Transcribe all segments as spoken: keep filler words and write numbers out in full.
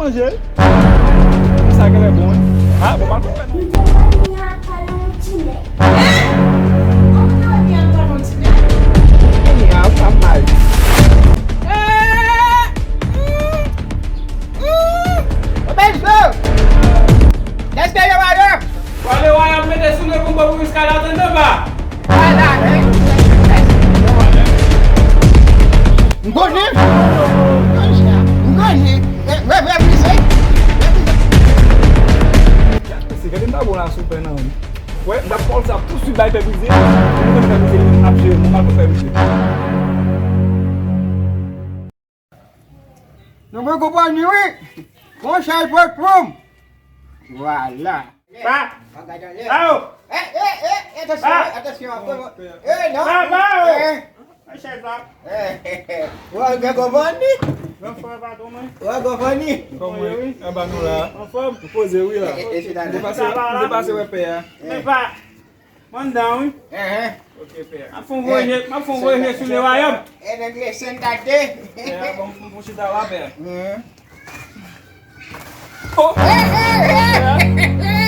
Manje. Sa genlè bon, wi. Ah, bon, pa konprann. Mwen te vini a pale yon ti nèg. Hein? Mwen te vini a pale yon ti nèg. Kounye a, sa mal. Eh! Hmm! Hmm! Obedso! Dèske yo, madanm? Pale wayòm mete sou nou pou bon pou jiska la tann anba. M konnen. M konnen. Mwen, mwen, mwen, mwen. Se gade m pa bon la sou pè nan. Wè, m t ap pòl sa tou sou bay pè Brize. M konnen pè Brize ap jere, m pa pou pè Brize. Nou mwen konprann li, wi. Bon chay pot poum. Vwala. Pa. Pa gad anlè. Pa o. Eh, eh, eh, atansyon, pa. Atansyon. Eh, non. Pa, pa o. Eh. Mwen chèz la. Eh, wè, gen konprann li. Mwen fè patwon mwen. Wè, konprann li. Kòman wi? Anba nou la. Anfòm. Ou poze wi la. Eh, eh, eh, m te pase, m te pase wè pè a. Men pa. Mwen anndan wi. Enhen. Ok, pè. M ap fè yon voye, m ap fè yon voye sou le wayòm. E nèg le sendate. Pè, bon, bon, bon, chita la, pè. Enhen. Oh! Pè,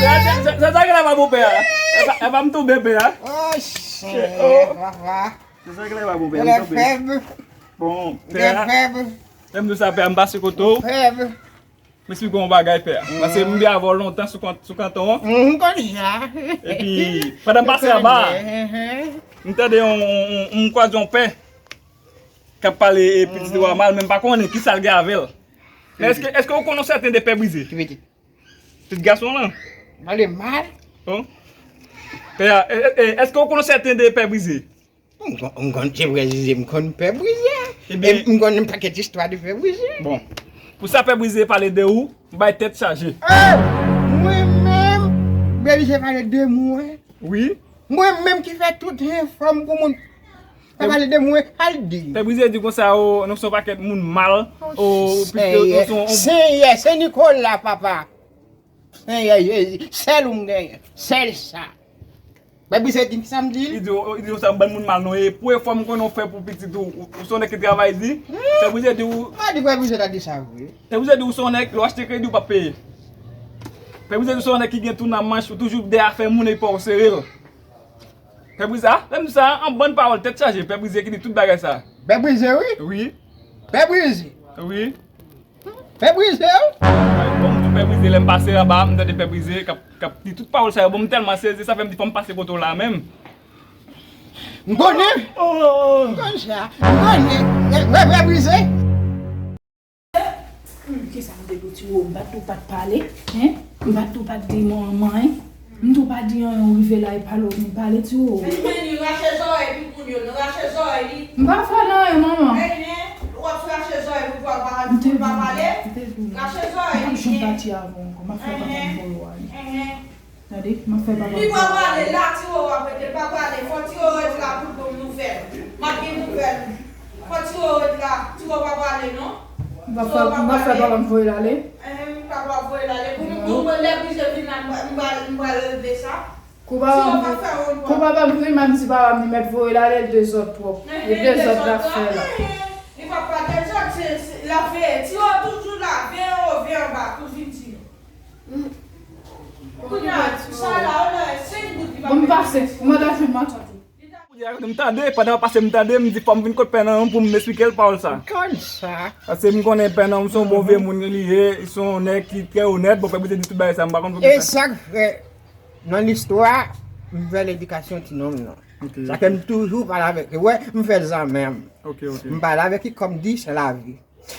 se, se, se sa ki la pa bon, pè. E pa, e pa m tonbe, pè. Oh, Senyè, papa. Se sa ki la pa bon, pè. M tonbe. Fèb. Bon, pè. Fèb. Lè m di sa, pè, m pase kote w. Fèb. M esplike w yon bagay, pè. Paske m byen avè w lontan sou kont, sou kanton an. M konn sa. Epi, pandan m pase anba a, m tande yon, yon, yon, m kwaze yon pè k ap pale, e, pitit wa mal, men m pa konnen kisa l gen avè l. Men èske, èske w konnen yon sèten de pè Brize? Ki pitit? Pitit gason lan. Pale mal. Bon. Pè a, e, e, e, èske w konnen yon sèten de pè Brize? M konn, m konn, se vrè, Zizi, m konn pè Brize. Ebyen, e m konn yon pakèt istwa de pè Brize. Bon. Pou sa pè Brize pale de ou, m bay tèt chaje. Oh! Mwen menm, pè Brize pale de mwen. Wi. Mwen menm ki fè tout enfòm pou moun. Sa pale de mwen, al di. Pè Brize di konsa, o, nou se yon pakèt moun mal. O, Senyè, Senyè, Sen Nikola, papa. Senyè Jezi, sèl ou m genyen. Sèl sa. Pè Brize di m, kisa m di l? Li di w, li di w sa, bann moun mal nou ye. Pou efò m konnen w fè pou pitit ou, ou, ou se yon nèg ki travay di. Pè Brize di w. M pa di Pè Brize ta di sa vre. Pè Brize di w se yon nèg, lè w achte kredi, w p ap peye. Pè Brize di w se yon nèg ki gen tou nan manch, ou toujou dèyè afè moun epi w sere l. Pè Brize, a, lè m di sa, an bann pawòl, tèt chaje, Pè Brize ki di tout bagay sa. Pè Brize, wi. Wi. Pè Brize. Wi. Pè Brize, wi. Bon, m di Pè Brize, lè m pase anba, m tande Pè Brize k ap, k ap di tout pawòl sa yo. Bon, m tèlman sezi, sa fè m di fò m pase kote w la menm. M konnen. M konn sa. M konnen. Pè, Pè Brize. Hmm, kisa m te di w, Tiwo? M pa t di w pa t pale, en? M pa t di w pa t di manman, en? M tou pa di anyen, ou rive la, e pale w vin pale, Tiwo. Vin vini, rache zòrèy pipoun yo, nou rache zòrèy li. M pa fè l anyen, manman. Enhen, w ap rache zòrèy pou papa, pou pa pale. M te di w. Rache zòrèy li. M p ap janm pati avè w ankò, m ap fè papa m voye w ale. Enhen. Tande, m ap fè papa m voye w ale. Li pa pale la, Tiwo ap rete, l pa pale. Fò Tiwo rete la pou l ban m nouvèl. M ap gen nouvèl. Fò Tiwo ret la. Tiwo pa pale non. M pa fè, m pa fè papa m voye l ale. Enhen, papa voye l ale. Pou, pou mwen, lè Brize vin la, m pral, m pral, m pral regle sa. Kou papa m, kou papa m vin, m ap di papa m li mèt voye l ale, l dezòd twòp. Li dezòd l ap fè la. Li pa pa dezòd, se, se, l ap veye. Tiwo toujou la, veye anwo, veye anba, tou vin di nou. Kounye a, sa la, w la, se yon bout li pa. Bon, m pase, m antre jwenn matant ou. M tande, pandan w ap pase m tande, m di fò m vin kot pè nan pou m esplike l pawòl sa. Konn sa. Paske m konnen pè nan m se yon bon vye moun li ye, se yon nèg ki trè onèt, bon, pè Brize di tout bagay sa, m pa konn pou kisa. E sa k fè, nan listwa, m fè ledikasyon ti nonm nan. Ok. Sa fè m toujou pale avèk li. Wè, m fè l zanmi m. Ok, ok. M pale avèk li kòm di se lavi.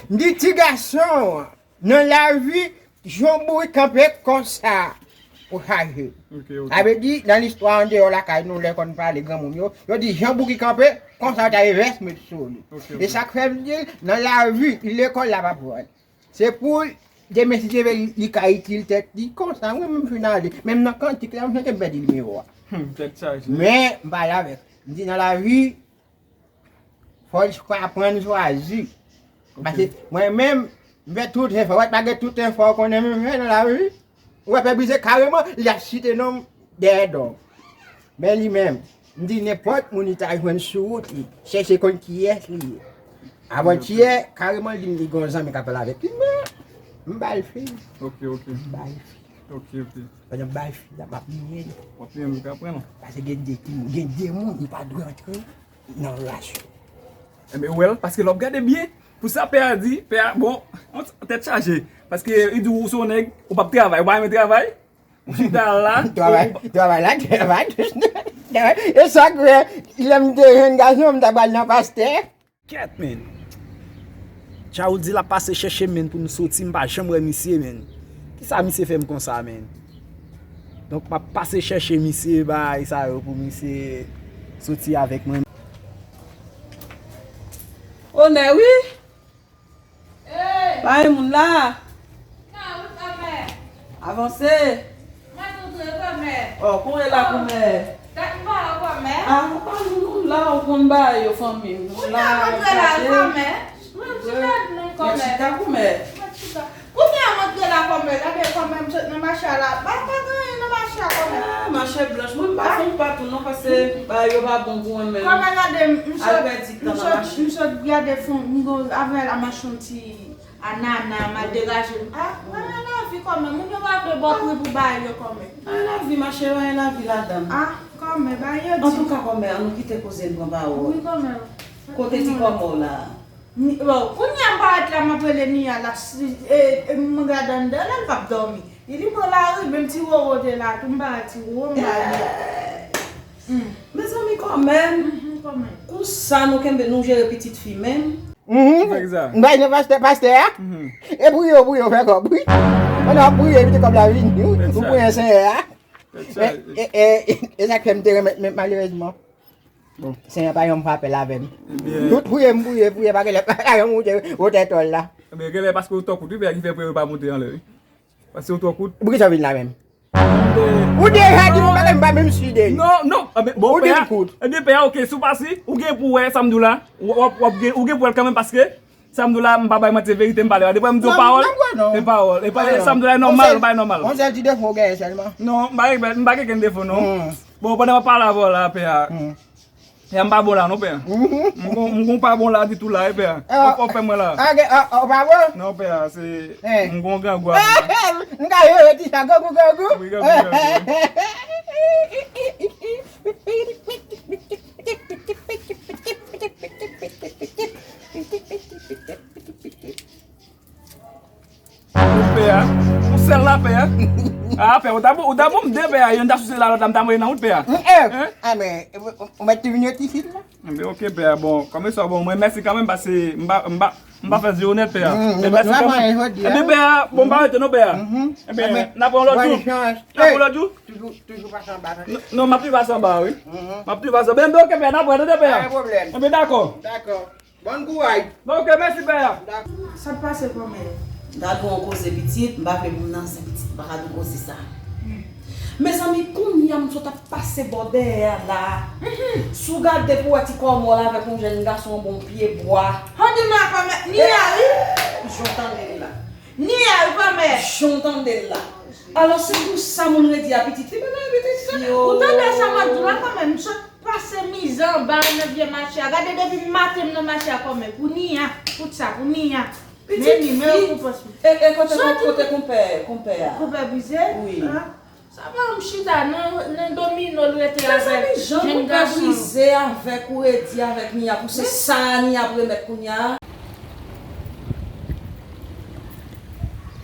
M di ti gason, nan lavi, jan w boure kanpe konsa, ou chaje. Ok, ok. Sa vle di, nan listwa andeyò lakay nou, lè konn pale granmoun yo, yo di jan boure kanpe konsa, yo ta revès met sou li. Ok, ok. E sa k fè m di l, nan lavi, lekòl la pa pou al. Se pou demen si Dye vle li ka itil tèt li konsa, mwen menm m fin ale. Menm nan kantik la, m chante m pèdi nimewo a. Hmm, tèt chaje. Men, m pale avèk. M di nan lavi, fò l chwa-, aprann chwazi. Ok. Paske mwen menm, m fè tout efò. Wè, pa gen tout efò w konnen m fè nan lavi. Ou wè, pè Brize kareman, li ap site non m dèyè do m. Men li menm, m di nenpòt moun li ta jwenn sou wout li, chèche konn kiyès li ye. Avantyè, kareman, li di m li gen yon zanmi k ap pale avèk li, men M ba l fi. Ok, ok. M ba l fi. Ok, ok. Pandan m ba l fi la, m ap niye l. W ap niye l, ou ka pran l. Paske gen de ki, gen de moun, m pa dwe antre nan relasyon. Enben, ou wè l, paske lè w ap gade byen, pou sa pè a di, pè a, bon, tèt chaje. Paske li di w se yon nèg, ou p ap travay, ou pa renmen travay, ou chita la, travay, travay la, travay, travay. E sa k fè, lè m te jèn gason, m ta pral nan pastè. Kèt, men. Djawoul di l ap pase chèche m, men, pou nou soti, m pa janm wè misye, men. Kisa misye fè m konsa, men? Donk, m ap pase chèche misye, bay sa yo, pou misye soti avèk mwen. Onè, wi. Hey! Bay moun la. Nan wout, kòmè. Avanse. Mwen tou dwe kòmè. Ò, kounye la kòmè. Dat m pa wè kòmè. A, pa nou, nou la, ou konn bagay yo, fanmi m. Nou la, nou la, kòmè. Mwen chita non kòmè. Mwen chita kòmè. Mwen chita. Kounye a mwen antre la kòmè. Gade kòmè, m sot nan mache a la. Pa, pa gen anyen nan mache a kòmè. A, mache blanch. Mwen m pa fon pa tou non, paske bagay yo pa bon pou mwen menm. Kòmè, gade m, m sot, m sot, m sot gade fon, m gon avè la mache yon ti anana, m al degaje m. A, pa gen lavi kòmè. Moun yo pa vle ba w pri pou bagay yo kòmè. Pa gen lavi, mache, pa gen lavi ladan. A, kòmè, bagay yo di. Antouka, kòmè, an nou kite koze n pran pawòl. Wi, kòmè. Kote ti kòmè w la? Ni, bon, kounye a m parèt la, m ap rele Nia la, si, e, e, m gade anndan la, l p ap dòmi. Li di, "Pran lari, menm ti Roro te la tou, m pa wè ti Roro, m pa wè." Hmm. Mezanmi, kòmè. Mhm, kòmè. Konsa nou kenbe, nou jere pitit fi menm. Mhm. M bay nan pastè, pastè a. Mhm. E priye, priye, fè kòb, wi. Pandan w ap priye, epi te kòb la vini, wi. Ou priye Senyè a. E, e, e, e sa k fè m te renmen, men malerezman. Bon, Senyè pa janm fè apèl avè m. Ebyen. Tout priye m priye, priye pa genlè, pa janm monte wotè tòl la. Ebyen, genlè paske ou twò kout, wi, pè a ki fè priye ou pa monte anlè, wi. Paske ou twò kout. Poukisa w vin la menm? Ou deja di m bagay m pa menm si de li. Non, non, ebyen, bon, pè a, ebyen, pè a, ok, si w pa si, ou gen pou wè sa m di w la, w ap, w ap gen, ou gen pou wè l kanmenm paske Sa m di w la, m pa bay manti, se verite m pale. Depi m di w pawòl, se pawòl. E pa, sa m di w la, e nòmal, bay nòmal. Yon sèl ti defo w genyen sèlman. Non, m pa gen, m pa gen kenn defo, non. Bon, pandan m ap pale avè w la, pè a. Pè a, m pa bon la, non, pè a. M gon, m gon pa bon la ditou la, wi, pè a. Ou, ou fè mwen la. Ou pa bon? Non, pè a, se, m gon grangou avè w. M ka jere ti sa, grangou, grangou. Wi, grangou, grangou. Pè a, ou sèl la, pè a. A, pè, ou ta bon, ou ta bon, m de pè a, youn ta souse la, lòt la, m ta voye nan wout, pè a. A, men, ou mèt tou vin yo ti fi la. Enben, ok, pè a, bon, kòm sa, bon, mwen mèsi kanmenm, paske m pa, m pa, m pa fè zye onèt, pè a. Mèsi kanmenm. Enben, pè a, bon, m pa rete non, pè a. Enben, n ap wè yon lòt jou. N ap wè yon lòt jou. Toujou, toujou pase anba, tande. Non, non, m ap toujou pase anba, wi. M ap toujou pase anba. Enben, ok, pè a, n ap wè, tande, pè a. Pa gen pwoblèm. Enben, dakò. Dakò. Bon kouraj. Bon, ok, mèsi, pè a. Sa k pase, kòmè? M ta gen yon koze pitit, m pa vle pou m nan zen pitit, m pa ka di w koze sa. Mezanmi, kounye a, m sot ap pase bò dèyè a la. Si w gade pou w wè ti kòmò la avèk yon jèn gason, yon bon pye bwa. Hande m la, kòmè, ni a, wi. Jan w tande l la. Ni a, wi, kòmè. Jan w tande l la. Alò, se pou sa moun redi a pitit li, bagay pitit li. Ou tande sa m ap di w la, kòmè, m sot pase mizè anba nan vye mache a. Gade depi maten m nan mache a kòmè. Pou Nia. Tout sa pou Nia. Men li, men yo konpòs mwen. E, e kote, kote konpè, konpè a? Konpè brize? Wi. Sa pa m chita nan, nan domino l rete avèk jèn gason. Mezanmi, jan konpè brize avèk ou redi avèk Nia pou se sa Nia ap remèt kounye a.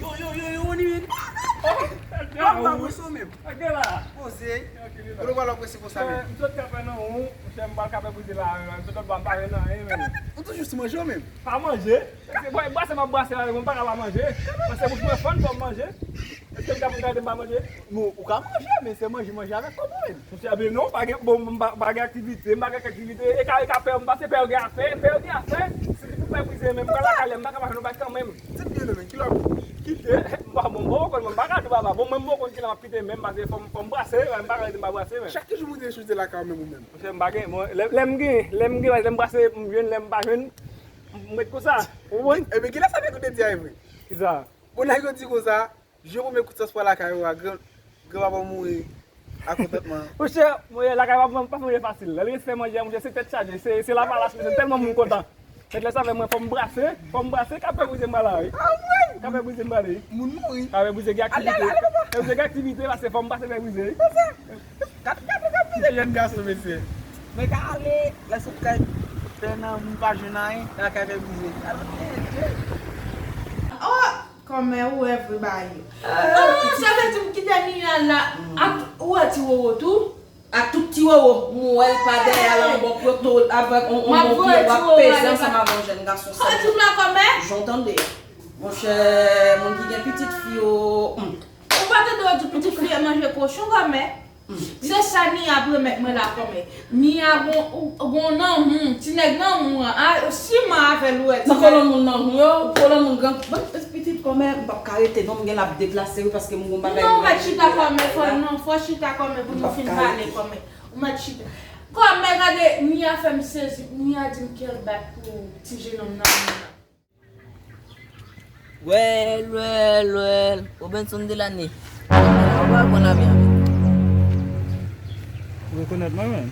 Yo, yo, yo, yo, Ronnie, men. Yo, m pa pran sou menm. Poze. Kote w pral prese konsa menm? M sot kape nan ou, monchè, m pral kape brize la, m sot anba, m pa jwenn anyen menm. Ou toujou sou manje w menm? Pa manje? Se bwa-, brase m ap brase la, bon, m pa ka pa manje. Paske bouch mwen fann, fò m manje. Èske m ka pou gade m pa manje? Non, ou ka manje, men se manje, manje avèk kòb ou menm. Monchè, men non, pa gen, bon, m pa, pa gen aktivite, m pa gen aktivite. E ka, e ka pè, m panse pè yo gen afè, pè yo gen afè. Si se pou pè brize menm, m pral lakay li, m pa ka pa jwenn yon bagay kanmenm. Di m byen non, men, kilè w ap kite? Kite? M pa, bon, m poko konn, mwen, m pa ka di papa. Bon, mwen, m poko konn kilè m ap kite menm, paske fò m, fò m brase, m pa ka rete m pa brase, men. Chak jou moun te sou lakay ou menm ou menm. Monchè, m pa gen, bon, lè, lè m gen, lè m gen, lè m brase, m jwenn, lè m pa jwenn, m ret konsa. Ou konprann? Ebyen, kilè sa te koute di a vre? Kisa? Bon, nèg yo di konsa, jou premye kout sans pran lakay ou a, gran, granpapa w mouri a kontantman. Monchè, mwen lakay papa m pa fè manje fasil. Lè l res fè manje a, monchè, se tèt chaje, se, se lavalas, monchè, tèlman moun kontan. Mèt lè sa fè mwen fò m brase, fò m brase, ka pè brize m pa la, wi. Ka Pè Brize m prale. Moun mouri. Ka Pè Brize gen aktivite. Ale, ale, ale, papa. Pè Brize gen aktivite, pase fò m pase Pè Brize. Gad, gad, gad, gad jèn gason, mesye. Mwen ka ale, lè sou kay, fè nan moun pa jwenn anyen, nan kay Pè Brize. Oh, kòmè ou wè vre bagay yo. Ah, sa vle di m kite Nia la. Ak, ou wè ti Roro tou? Ak tout ti Roro, m wè l pa dèyè la, yon bò pwoto avèk yon, yon bò pye w ap peze ansanm avè yon jèn gason. Sa di m la kòmè? Jan w tande a. Monchè, moun ki gen pitit fi yo, hmm. Ou pa tande yo di pitit fi yo manje kochon kòmè? Se sa Nia ap remèt mwen la kòmè. Nia gon, gon nanmou, ti nèg nanmou an, a, siman avè l ou wè ti nèg. Nan kolon moun nanmou yo, kolon moun gran, bon, pitit kòmè, m p ap ka rete non, m gen l ap deplase wi, paske m gon bagay. Non, ou mèt chita kòmè, fò, non, fò chita kòmè pou nou fin pale kòmè. Ou mèt chita. Kòmè gade, Nia fè m sezi, Nia di m kè l bat pou ti jenòm nan. Well, well, well. Robenson Delane. Ou pa konn avè avè. Ou rekonèt mwen menm?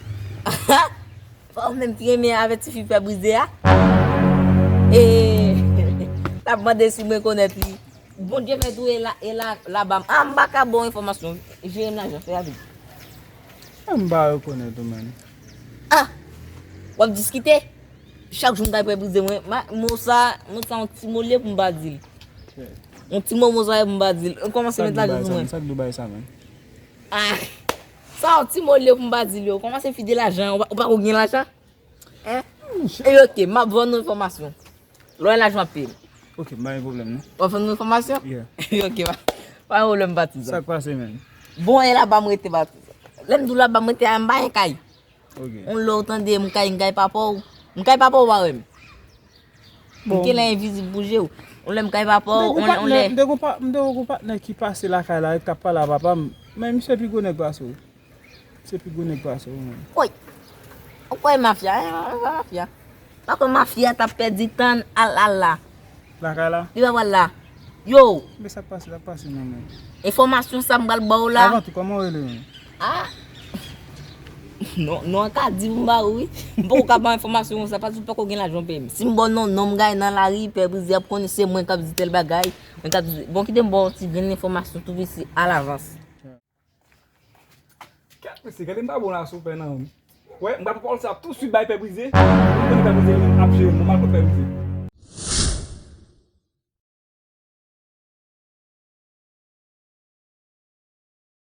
Fò w menm ki renmen avè tifi Pè Brize a. E, t ap mande si m rekonèt li. Bondye fè tou e la, e la, la ba m. Ah, m pa ka ba w enfòmasyon. Jere m lajan, fè rapid. Ah, m pa rekonèt ou menm. Ah! W ap diskite? Chak jou m ta Pè Brize mwen, mo sa, mo sa yon ti mo l ye pou m pa di l. Yon ti mo, mo sa ye pou m pa di l. Ou kòmanse met lajan sou mwen. Sa k Dubai sa, man? Ah! Sa yon ti mo l ye pou m pa di l yo. Ou kòmanse fide lajan, ou pa, ou pa ko gen lajan? Hein? E ok, m ap vann nou enfòmasyon. Lè w gen lajan w ap peye m. Ok, m pa gen pwoblèm non. W ap vann nou enfòmasyon? Yeah. Ok, pa, pa gen pwoblèm patizan. Sa k pase, man? Bon, e la ba m rete patizan. Lè m di w la ba m rete a, m pa gen kay. Ok. On lè w tande m kay, m kay papa w. M kay papa w pa wè m. M gen lè envizib pou je w. On lè m kay papa w, on lè, on lè. M te gon pa-, m te gon patnè ki pase lakay la, e k t ap pale a papa m. Men misye pi gwo nèg pase w. Se pi gwo nèg pase w menm. Woy! Ou kwè mafya, hein? Mafya. Pa kwè mafya t ap pèdi tan al, al la. Lakay la? Li pa pral la. Yo! Men sa k pase, sa k pase non men. Enfòmasyon sa m pral ba w la. Avan tou, kòman w rele menm? Ah! Non, non, an ka di m ba ou wi. M poko ka ba w enfòmasyon konsa, paske ou poko gen lajan w peye m. Si m ba w non, non m gaye nan lari, Pè Brize ap konnen se mwen k ap di tèl bagay, mwen k ap di, bon, kite m ba w ti grenn enfòmasyon tou piti alavans. Kèt mesye, gade m pa bon la sou pè nan. Wè, m pral pawòl sa tou swit bay Pè Brize. M konnen Pè Brize ap jere m, m al kot Pè Brize.